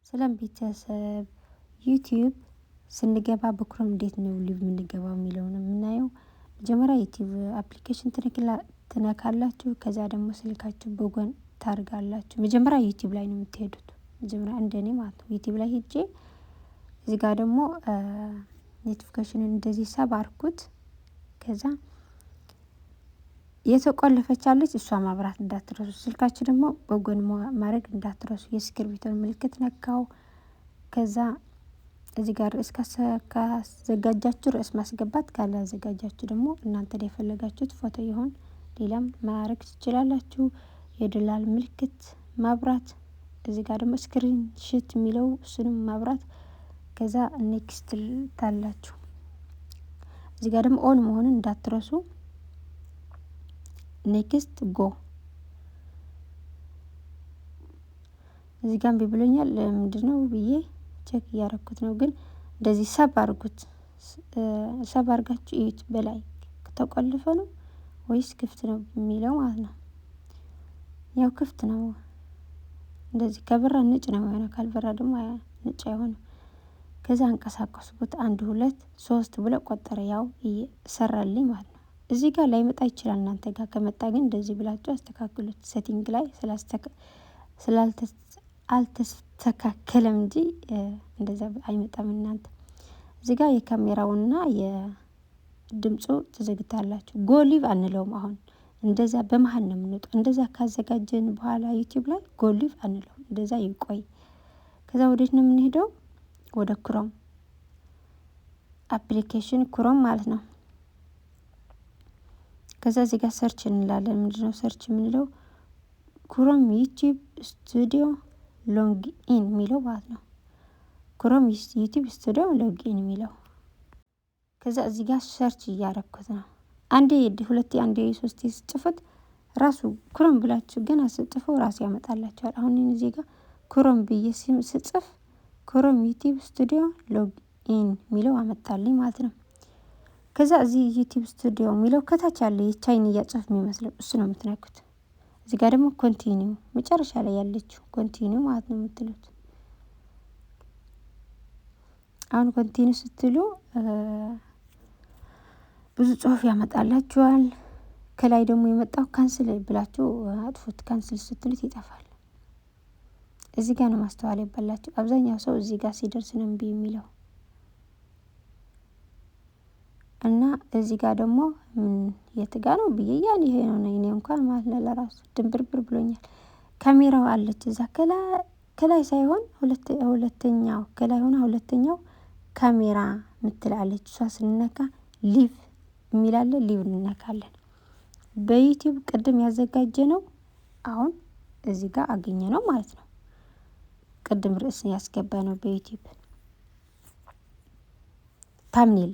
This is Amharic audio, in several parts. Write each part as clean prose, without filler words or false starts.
ሰላም ቤተሰብ፣ ዩቲዩብ ስንገባ በ Chrome እንዴት ነው live የምንገባው የሚለው ነው የምናየው። መጀመሪያ ዩቲዩብ application ትነካላችሁ። ከዛ ደግሞ ስልካችሁ በጎን ታርጋላችሁ። መጀመሪያ ዩቲዩብ ላይ ነው የምትሄዱት። መጀመሪያ እንደኔ ማለት ነው ዩቲዩብ ላይ ሄጄ እዚህ ጋር ደግሞ notification ን እንደዚህ ሳብ አርኩት። ከዛ የተቆለፈች አለች፣ እሷ ማብራት እንዳትረሱ። ስልካችሁ ደግሞ በጎን ማድረግ እንዳትረሱ። የእስክርቢቶን ምልክት ነካው። ከዛ እዚህ ጋር ርዕስ ካዘጋጃችሁ ርዕስ ማስገባት፣ ካላዘጋጃችሁ ደግሞ እናንተ የፈለጋችሁት ፎቶ ይሆን ሌላም ማድረግ ትችላላችሁ። የዶላር ምልክት ማብራት፣ እዚህ ጋር ደግሞ screenshot የሚለው እሱንም ማብራት። ከዛ next ታላችሁ። እዚህ ጋር ደግሞ on መሆኑን እንዳትረሱ። Next, go። እዚህ ጋር እምቢ ብሎኛል። ምንድነው ብዬ check እያረኩት ነው። ግን እንደዚህ ሳብ አርጉት፣ ሳብ አርጋችሁ እዩት። በላይ ተቆልፎ ነው ወይስ ክፍት ነው የሚለው ማለት ነው። ያው ክፍት ነው። እንደዚህ ከበራ ነጭ ነው የሆነው፣ ካልበራ ደግሞ ነጭ አይሆንም። ከዛ አንቀሳቀስኩት፣ አንድ፣ ሁለት፣ ሶስት ብሎ ቆጠረ። ያው ሰራልኝ ማለት ነው። እዚህ ጋር ላይመጣ ይችላል። እናንተ ጋር ከመጣ ግን እንደዚህ ብላችሁ አስተካክሉት። Setting ላይ ስላልተስተካከለም እንጂ እንደዛ አይመጣም። እናንተ እዚህ ጋር የካሜራውና የድምፁ ትዘግታላችሁ። Go live አንለውም። አሁን እንደዛ በመሀል ነው የምንወጣው። እንደዛ ካዘጋጀን በኋላ ዩቲዩብ ላይ go live አንለውም። እንደዛ ይቆይ። ከዛ ወዴት ነው የምንሄደው? ወደ Chrome application፣ Chrome ማለት ነው። ከዛ እዚህ ጋር search እንላለን። ምንድነው search የምንለው? Chrome YouTube Studio login የሚለው ማለት ነው። Chrome YouTube Studio login የሚለው። ከዛ እዚህ ጋር search እያረኩት ነው። አንዴ፣ ሁለቴ፣ አንዴ፣ ሶስቴ ስጽፉት ራሱ Chrome ብላችሁ ገና ስጽፈው ራሱ ያመጣላችኋል። አሁን እዚህ ጋር Chrome ብዬ ስጽፍ Chrome YouTube Studio login የሚለው አመጣልኝ ማለት ነው። ከዛ እዚህ YouTube Studio የሚለው ከታች ያለ የቻይንያ ጽሁፍ የሚመስለው እሱ ነው የምትነኩት። እዚህ ጋር ደግሞ continue፣ መጨረሻ ላይ ያለችው continue ማለት ነው የምትሉት። አሁን continue ስትሉ ብዙ ጽሁፍ ያመጣላችኋል። ከላይ ደግሞ የመጣው cancel ብላችሁ አጥፉት። Cancel ስትሉት ይጠፋል። እዚህ ጋር ነው ማስተዋል ያለባችሁ። አብዛኛው ሰው እዚህ ጋር ሲደርስ ነው እምቢ የሚለው። እና እዚህ ጋር ደግሞ የት ጋ ነው ብዬ ያን ይሄ ነው፣ እኔ እንኳን ማለት ነው ለራሱ ድንብርብር ብሎኛል። ካሜራው አለች እዛ ከላይ ሳይሆን ሁለተኛው ከላይ ሆና ሁለተኛው ካሜራ ምትላለች። እሷ ስንነካ live የሚላለ live እንነካለን። በዩቲዩብ ቅድም ያዘጋጀ ነው አሁን እዚህ ጋር አገኘ ነው ማለት ነው። ቅድም ርዕስ ያስገባ ነው፣ በዩቲዩብ thumbnail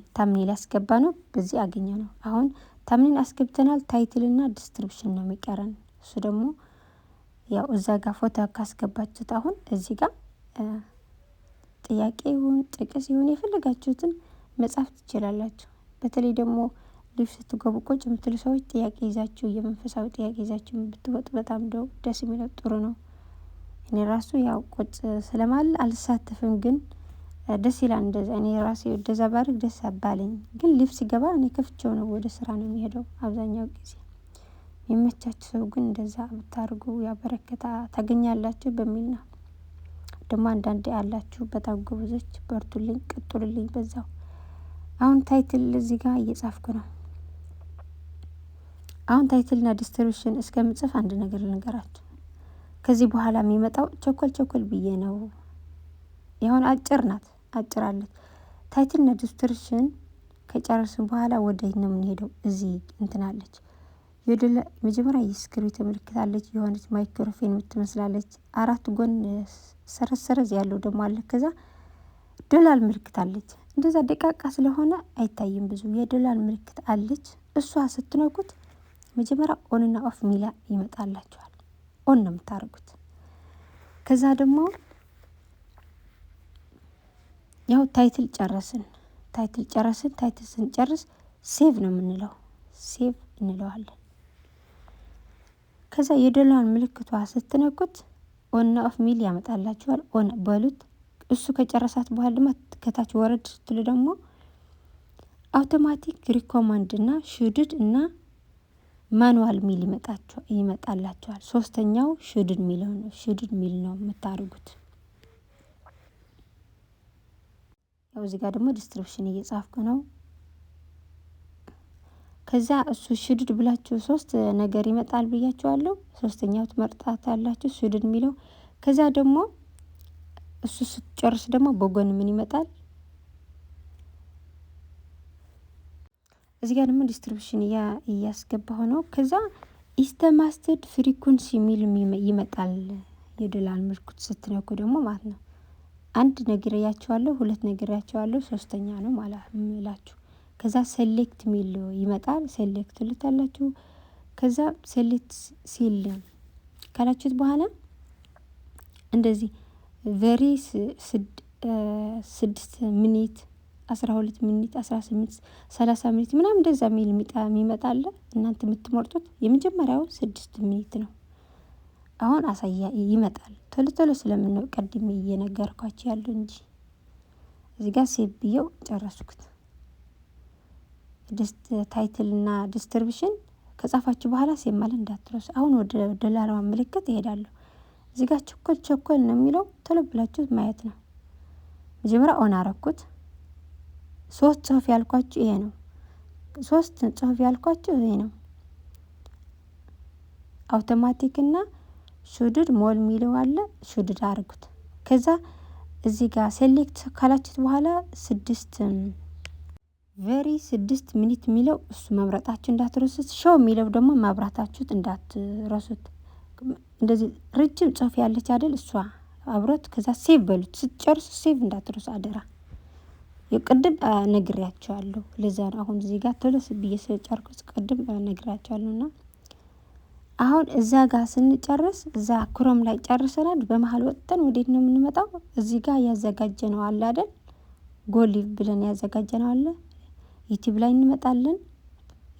ያስገባ ነው፣ በዚህ አገኘ ነው። አሁን thumbnail አስገብተናል። Title ና description ነው የሚቀረን። እሱ ደግሞ ያው እዛ ጋር ፎቶ ካስገባችሁት አሁን እዚህ ጋር ጥያቄ ይሁን ጥቅስ ይሁን የፈለጋችሁትን መጻፍ ትችላላችሁ። በተለይ ደግሞ live ስትገቡ ቁጭ የምትሉ ሰዎች ጥያቄ ይዛችሁ፣ የመንፈሳዊ ጥያቄ ይዛችሁ ብትወጡ በጣም ደስ የሚለው፣ ጥሩ ነው። እኔ ራሱ ያው ቁጭ ስለማል አልሳተፍም፣ ግን ደስ ይላል እንደዛ። እኔ ራሴ እንደዛ ባደርግ ደስ አባለኝ። ግን live ሲገባ እኔ ከፍቼው ነው ወደ ስራ ነው የሚሄደው አብዛኛው ጊዜ። የሚመቻችሁ ሰው ግን እንደዛ ብታርጉ ያው በረከታ ታገኛላችሁ በሚል ነው። ደግሞ አንዳንዴ ያላችሁ በጣም ጎበዞች፣ በርቱልኝ፣ ቀጥሉልኝ በዛው። አሁን title እዚህ ጋር እየጻፍኩ ነው። አሁን title ና description እስከምጽፍ አንድ ነገር ልንገራችሁ። ከዚህ በኋላ የሚመጣው ቸኮል ቸኮል ብዬ ነው። የሆነ አጭር ናት፣ አጭር አለች። Title ና description ከጨረስን በኋላ ወደ ነው የምንሄደው። እዚህ እንትን አለች፣ መጀመሪያ የእስክሪብቶ ምልክት አለች፣ የሆነች ማይክሮፎን የምትመስላለች፣ አራት ጎን ሰረዝ ሰረዝ ያለው ደግሞ አለ። ከዛ ዶላር ምልክት አለች። እንደዛ ደቃቃ ስለሆነ አይታይም ብዙ። የዶላር ምልክት አለች። እሷ ስትነኩት መጀመሪያ on ና off ሚላ ይመጣላችኋል። On ነው የምታደርጉት። ከዛ ደግሞ ያው title ጨረስን፣ title ጨረስን። Title ስንጨርስ save ነው የምንለው፣ save እንለዋለን። ከዛ የዶላር ምልክቷ ስትነኩት On ና off ሚል ያመጣላችኋል። On በሉት። እሱ ከጨረሳት በኋላ ደግሞ ከታች ወረድ ስትሉ ደግሞ automatic recommend እና scheduled እና manual ሚል ይመጣላችኋል። ሶስተኛው scheduled ሚለው ነው። Scheduled ሚል ነው የምታደርጉት። ያው እዚህ ጋር ደግሞ description እየጻፍኩ ነው። ከዛ እሱ scheduled ብላችሁ ሶስት ነገር ይመጣል ብያችኋለሁ። ሶስተኛው ትመርጣታላችሁ scheduled የሚለው። ከዛ ደግሞ እሱ ስትጨርስ ደግሞ በጎን ምን ይመጣል? እዚህ ጋር ደግሞ description እያስገባሁ ነው። ከዛ estimated frequency የሚል ይመጣል። የዶላር ምልክት ስትነኩ ደግሞ ማለት ነው። አንድ ነግሬያችኋለሁ፣ ሁለት ነግሬያችኋለሁ፣ ሶስተኛ ነው ማለት ምላችሁ። ከዛ select ሚል ይመጣል። Select ትሉታላችሁ። ከዛ select ሲል ካላችሁት በኋላ እንደዚህ every 6 minute፣ 12 minute፣ 18፣ 30 minute ምናምን እንደዛ ሚል የሚመጣለ እናንተ የምትመርጡት የመጀመሪያው 6 minute ነው። አሁን አሳያ ይመጣል ቶሎ ቶሎ ስለምነው ቀድሜ እየነገርኳችሁ ያለው እንጂ። እዚህ ጋር save ብዬው ጨረስኩት። Title እና description ከጻፋችሁ በኋላ save ማለት እንዳትረሱ። አሁን ወደ ዶላር ምልክት እሄዳለሁ። እዚህ ጋር ቸኮል ቸኮል ነው የሚለው፣ ቶሎ ብላችሁ ማየት ነው። መጀመሪያ on አረኩት። ሶስት ጽሁፍ ያልኳችሁ ይሄ ነው። ሶስት ጽሁፍ ያልኳችሁ ይሄ ነው። አውቶማቲክ እና scheduled manual የሚለው አለ። Scheduled አድርጉት። ከዛ እዚህ ጋር select ካላችሁት በኋላ ስድስት every 6 minute የሚለው እሱ መምረጣችሁ እንዳትረሱት። Show የሚለው ደግሞ ማብራታችሁት እንዳትረሱት። እንደዚህ ረጅም ጽሁፍ ያለች አይደል? እሷ አብሮት። ከዛ save በሉት። ስትጨርሱ save እንዳትረሱ አደራ። የቅድም ነግሬያቸዋለሁ። ለዛ ነው አሁን እዚህ ጋር ቶሎ ብዬ ስለጨርኩት፣ ቅድም ነግሬያቸዋለሁ። እና አሁን እዛ ጋር ስንጨርስ እዛ Chrome ላይ ጨርሰናል። በመሀል ወጥተን ወዴት ነው የምንመጣው? እዚህ ጋር ያዘጋጀነው አለ አይደል? Go live ብለን ያዘጋጀነው አለ። YouTube ላይ እንመጣለን።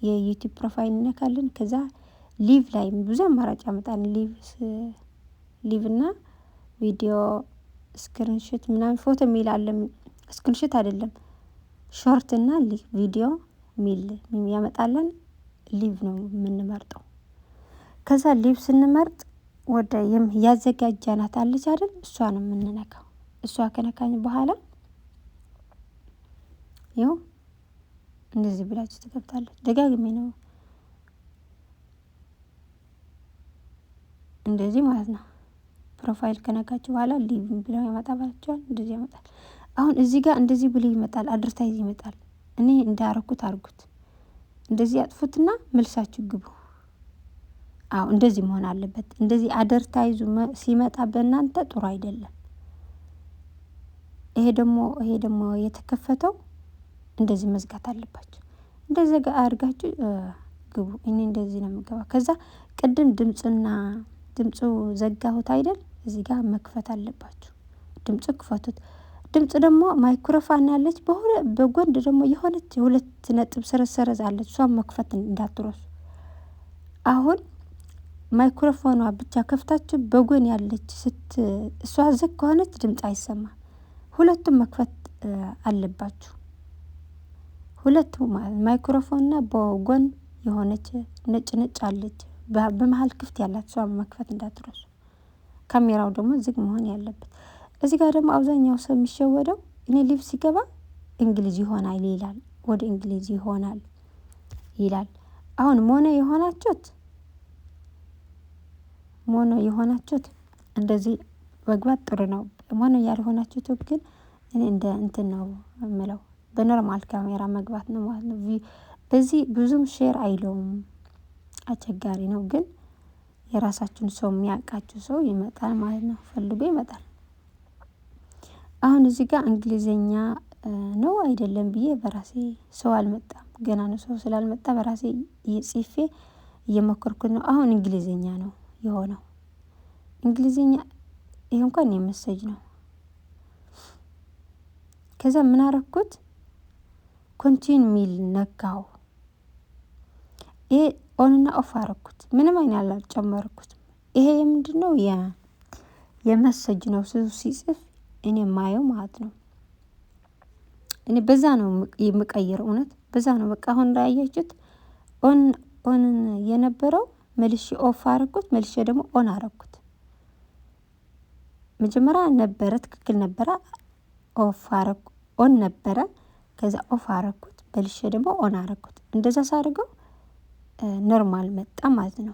የ YouTube profile እንነካለን። ከዛ live ላይ ብዙ አማራጭ ያመጣል። Live እና ቪዲዮ screenshot ምናምን ፎቶ የሚል አለ። Screenshot አይደለም፣ short እና ቪዲዮ ሚል ያመጣለን። Live ነው የምንመርጠው። ከዛ live ስንመርጥ ወደ ያዘጋጃናት አለች አይደል? እሷ ነው የምንነካው። እሷ ከነካኝ በኋላ ይኸው እንደዚህ ብላችሁ ትገብታለች። ደጋግሜ ነው እንደዚህ ማለት ነው። Profile ከነካችሁ በኋላ live ብለው ያመጣባችኋል። እንደዚህ ያመጣል። አሁን እዚህ ጋር እንደዚህ ብሎ ይመጣል። Advertise ይመጣል። እኔ እንዳረኩት አርጉት። እንደዚህ አጥፉትና መልሳችሁ ግቡ። አዎ፣ እንደዚህ መሆን አለበት። እንደዚህ advertise ኡ ሲመጣ በእናንተ ጥሩ አይደለም። ይሄ ደግሞ የተከፈተው እንደዚህ መዝጋት አለባችሁ። እንደዚህ አድርጋችሁ ግቡ። እኔ እንደዚህ ነው የምገባ። ከዛ ቅድም ድምፅና ድምፁ ዘጋሁት አይደል? እዚህ ጋር መክፈት አለባችሁ። ድምፁ ክፈቱት። ድምፅ ደግሞ ማይክሮፎን አለች፣ በጎን ደግሞ የሆነች ሁለት ነጥብ ሰረዝ ሰረዝ አለች። እሷን መክፈት እንዳትረሱ። አሁን ማይክሮፎኗ ብቻ ከፍታችሁ በጎን ያለች እሷ ዝግ ከሆነች ድምፅ አይሰማም። ሁለቱም መክፈት አለባችሁ። ሁለቱም ማይክሮፎንና በጎን የሆነች ነጭ ነጭ አለች በመሀል ክፍት ያላት፣ እሷ መክፈት እንዳትረሱ። ካሜራው ደግሞ ዝግ መሆን ያለበት። እዚህ ጋር ደግሞ አብዛኛው ሰው የሚሸወደው እኔ live ሲገባ እንግሊዝ ይሆናል ይላል፣ ወደ እንግሊዝ ይሆናል ይላል። አሁን mono የሆናችሁት እንደዚህ መግባት ጥሩ ነው። Mono ያልሆናችሁት ግን እኔ እንደ እንትን ነው የምለው፣ በ normal ካሜራ መግባት ነው ማለት ነው። በዚህ ብዙም share አይለውም፣ አስቸጋሪ ነው። ግን የራሳችሁን ሰው፣ የሚያውቃችሁ ሰው ይመጣል ማለት ነው፣ ፈልጎ ይመጣል። አሁን እዚህ ጋር እንግሊዘኛ ነው አይደለም ብዬ በራሴ፣ ሰው አልመጣም ገና ነው። ሰው ስላልመጣ በራሴ ጽፌ እየሞከርኩት ነው። አሁን እንግሊዘኛ ነው የሆነው። እንግሊዘኛ ይሄ እንኳን የ message ነው። ከዛ ምን አረኩት? Continue ሚል ነካው። ይሄ on ና off አረኩት። ምንም አይነት አልጨመርኩትም። ይሄ የምንድን ነው? የ message ነው ሲጽፍ እኔ ማየው ማለት ነው። እኔ በዛ ነው የምቀይረው። እውነት በዛ ነው። በቃ አሁን ላይ ያያችሁት on የነበረው መልሼ off አረኩት፣ መልሼ ደግሞ on አረኩት። መጀመሪያ ነበረ፣ ትክክል ነበረ፣ off አረኩ፣ on ነበረ፣ ከዛ off አረኩት፣ መልሼ ደግሞ on አረኩት። እንደዛ ሳደርገው normal መጣ ማለት ነው።